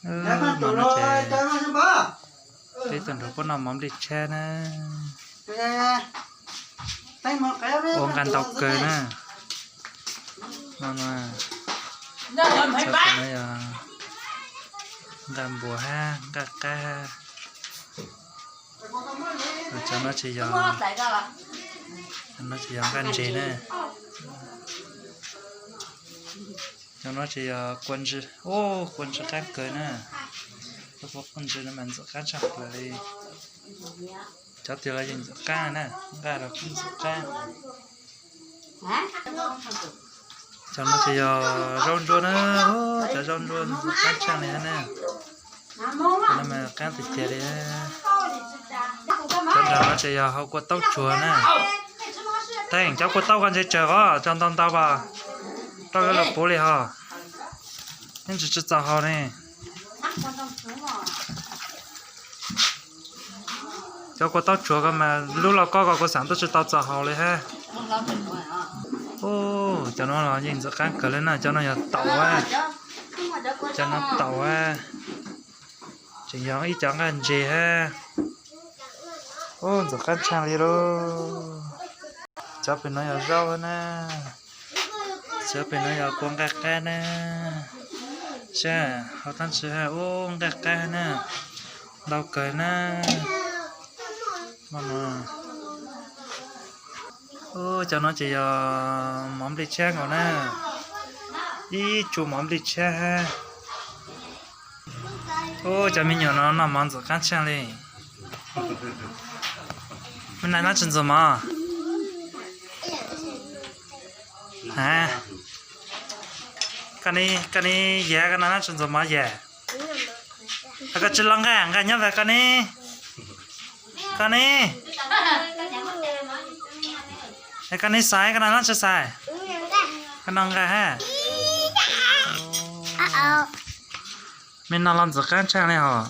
Peb tuaj nrog puab noj mov nplij tshab na. Ua nqaj ntau kawg na. Nqaj npua hab nqaj qab hab. Cov no tsis yog, no tsis yog nqaj ntses na. Cov no tsis yog kua ntsis, kua ntsis qaab kawg na. Kua ntsis no mas ntxim qaab tshaj plaws li. Cov twg los yeej ntxim qaab na, nqaj los kuj ntxim qaab. Cov no tsis yog zaub ntsuab na, cov zaub ntsuab ntxim qaab tshaj li na. Cov no mas qaab tiag tiag li. Cov nram no tsis yog hau kua taub tsuag na. Teem cov kua taub koj ntse tsawg os, tso ntau ntau as, rau yuav luag puv li hos. Yeej tsis tsis txaus haus ne. Cov kua taub tsuag ko mas lub lauj kaub ko kuv xaav tuaj tsis tau txaus haus li hab. Cov no los yeej ntxim qaab kawg li na, cov no yog taum, cov no taum, tseem yog ib cov nqaj ntses hab. Ub, ntxim qaab tshaj li lauj. Cov pem no yog zaub na, cov pem no yog kua nqaj qab na. Saib hauv taab ntswg hab, ub, nqaj qab na, ntau kawg na. Ub, cov no ces yog mov nplij tshab nkaus na, ib tsu mov nplij tshab hab. Ub, cov me nyuam no noj mov ntxim qaab tshaj li. Me nai noj tsis ntxuag mov. Koj ne, koj ne yam, koj noj tsis ntxuag mov yam. Koj tsis los nqaj, nqaj nyob ves koj ne. Koj ne, koj ne xaiv, koj noj tsis xaiv? Koj noj nqaj hab. Me no los ntxim qaab tshaj li hos.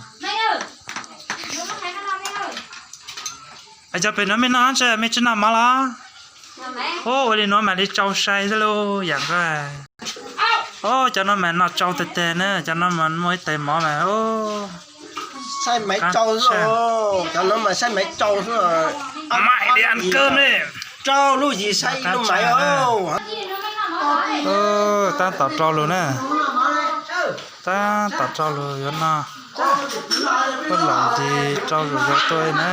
Cov pem nuav mej noj tsi, mej tsi noj mov los? Ub, ua li nuav mam li tsau sai xwb lauj yam nqaj. Ub, cov nuav mas noj tsau teg teg na, cov nuav mas muaj ib teg mov mas. Saib maiv tsau xwb, cov nuav mas saib maiv tsau xwb. Maiv li an kawg ne. Rau lub yim saib lub maiv. Tab tom rau lug na. Tab tom rau lug yuav noj. Tab tom nti rau lug yuav tuaj na.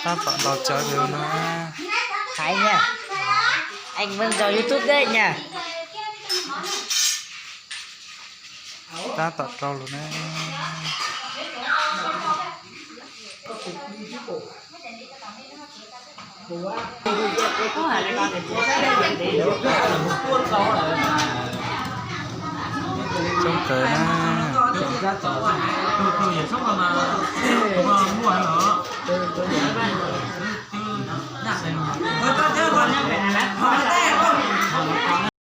Tab tom ntaus cawv lug no. Hais nyaj, anh Vân giàu YouTube đấy nha. Tab tom rau lug na. Coob kawg na.